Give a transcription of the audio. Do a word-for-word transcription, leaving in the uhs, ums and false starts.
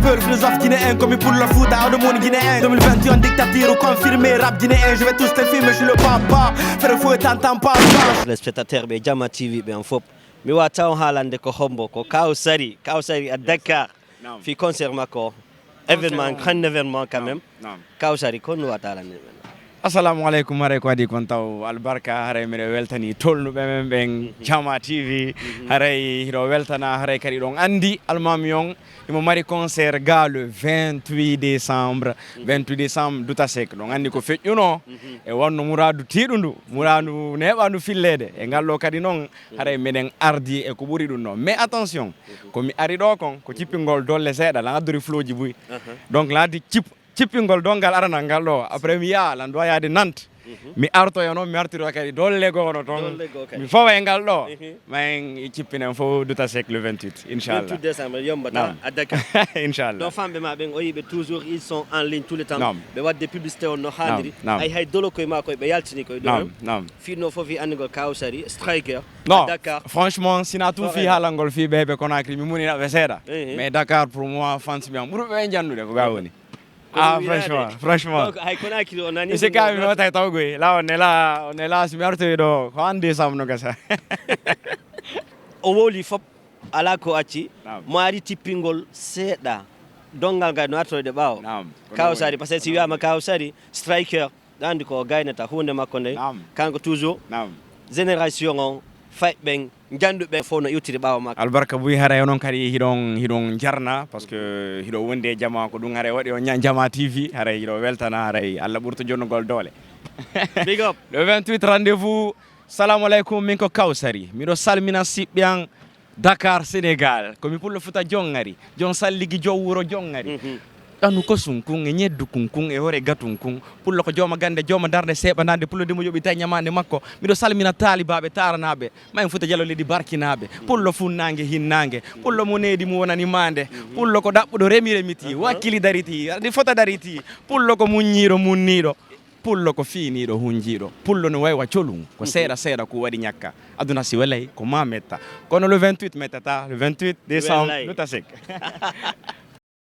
Pur philosophe guinéen, comme pour le foot, à le monde guinéen. Deux mille vingt et un, dictature confirmée, rap guinéen, je vais tous les filmer, je suis le papa. Faire le fouet, t'entends pas. Téléspectateur ɓe Jama T V ɓe on fof, mi wawa taw haalande ko hombo, ko Kawsari, Kawsari à Dakar. Naam. Fi concert makko, événement, grand événement quand même. Naam. Kawsari, ko no wawa haalande men? Assalamu aleykum, haray ko adi kon taw albarka, haray miɗo weltani tolnuɓe men ɓen Jama T V, haray hiɗo weltana, haray kadi ɗon andi almami on imo mari concert ga le vingt-huit décembre. Vingt-huit décembre, Duta Seck, ɗon andi ko feƴƴuno e wonno muradu tiɗundu, muradu neɓandu fillede e ngal ɗo kadi noon, haray meɗen ardi e ko ɓuri ɗum ɗon. Mais attention, ko mi ari ɗo kon ko cippingol dolle seeɗa, lan addori floji buy. Donc lan addi cip- cippingol donngal aranal ngal ɗo, après mi yaha, lan ɗo yaade Nantes. Mi artoya noon, mi artiro kadi dolle goo no toon. Dolle goo kadi. Mi fawa e ngal ɗo. Ma en cippinen fof Duta Seck le vingt-huit, inchallah. Vingt-huit décembre, yombata à Dakar. Inchallah. Ɗo famɓe ma ɓen, o yiɓe toujours, ils sont en ligne tout le temps. Naam. Ɓe wadde publicité on no haaniri. Naam. Ay hay dolo koye ma koye ɓe yaltini koye ɗo. Naam, naam. Fiɗno fof wi anndugol Kawsari, Striker, à Dakar. Franchement, sina tum fi haalangol fi ɓe ɓe Conakry, mi muni naɓe seeɗa. Mais Dakar pour moi, fans mi am ɓurɓe ɓe janndude ko ga woni. Ah, franchement, franchement. Donc, hay Conakry o nani. Si ka mi wata taw goy. La on est là, on est là, si mi artoyi ɗo, ko an décembre no gasa. O wowli fop, ala ko acci. Naam. Mo ari tippingol seeɗa. Donngal ngal no artoyde ɓaawo. Naam. Kawsari, parce que si wiyama Kawsari, Striker, ɗo andi ko gaynata huunde makko nde. Naam. Kanko toujours. Naam. Génération on, fay ɓen, jannduɓe fof no iwtiri ɓaawo makko. Albarka buy, haray onon kadi hiɗon, hiɗon jarna, parce que hiɗo wondi e Jama, ko ɗum haray waɗi on ña-, Jama T V, haray hiɗo weltana, haray Allah ɓurto jonnugol doole. Big up. Le vingt-huit, rendez-vous. Salamu aleykum, min ko Kawsari. Miɗo salmina siɓɓe an Dakar, Sénégal. Ko mi pullo Futa jongari, jon salligi, jon wuro jongari. Ɗanu kosum kun e ñeddu kun kun e hoore gatun kun. Pullo ko jooma gande, jooma darde seeɓanande. Pullo de mo yoɓi tawi ñamande makko. Miɗo salmina taalibaaɓe taaranaaɓe. Ma en Futa Jallo leydi barkinaaɓe. Pullo funnaange hinnaange. Pullo mo needi mo wonani maande. Pullo ko ɗaɓɓuɗo remi remiti. Wakkili dariti. Ardi fota dariti. Pullo ko muññiiɗo munniiɗo. Pullo ko fiiniiɗo hunjiiɗo. Pullo no waywa colum. Ko seeɗa seeɗa ko waɗi ñakka. Aduna si welay ko ma metta. Kono le vingt-huit mettata. Le vingt-huit décembre, Duta Seck.